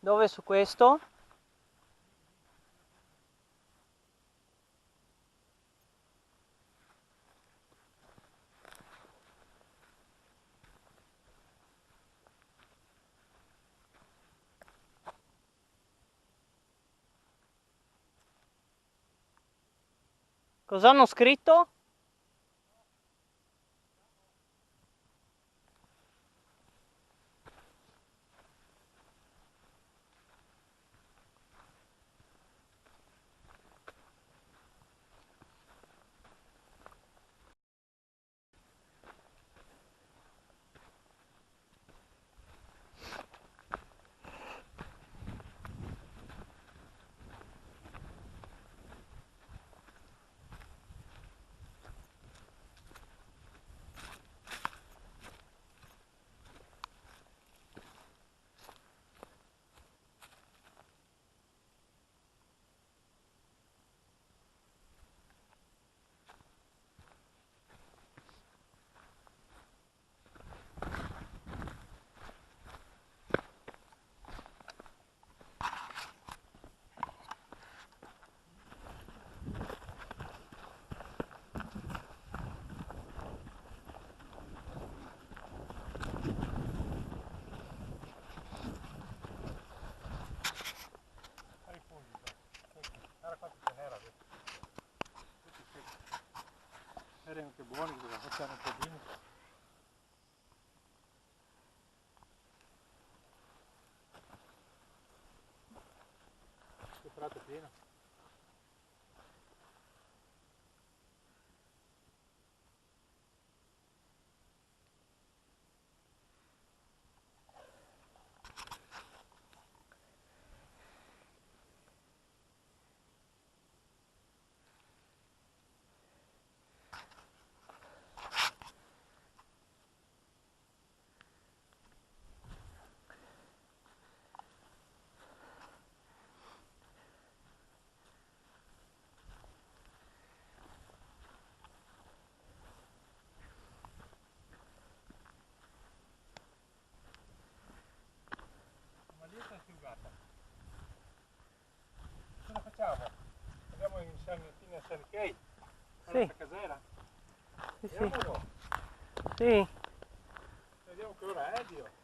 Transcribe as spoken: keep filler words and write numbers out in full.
Dove, su questo? Cosa hanno scritto? Ai funghi qua. Ecco, guarda quanti ce n'era, vedi. Tutti secchi. Erano anche buoni, perché facevano un po' bene. Che prato pieno. Ma lì sta più gatta. Cosa facciamo? Andiamo in San, fino a San Chei? Alla Sì. Casera? Sì, sì. Andiamo o no? Sì. Vediamo che ora è, Dio.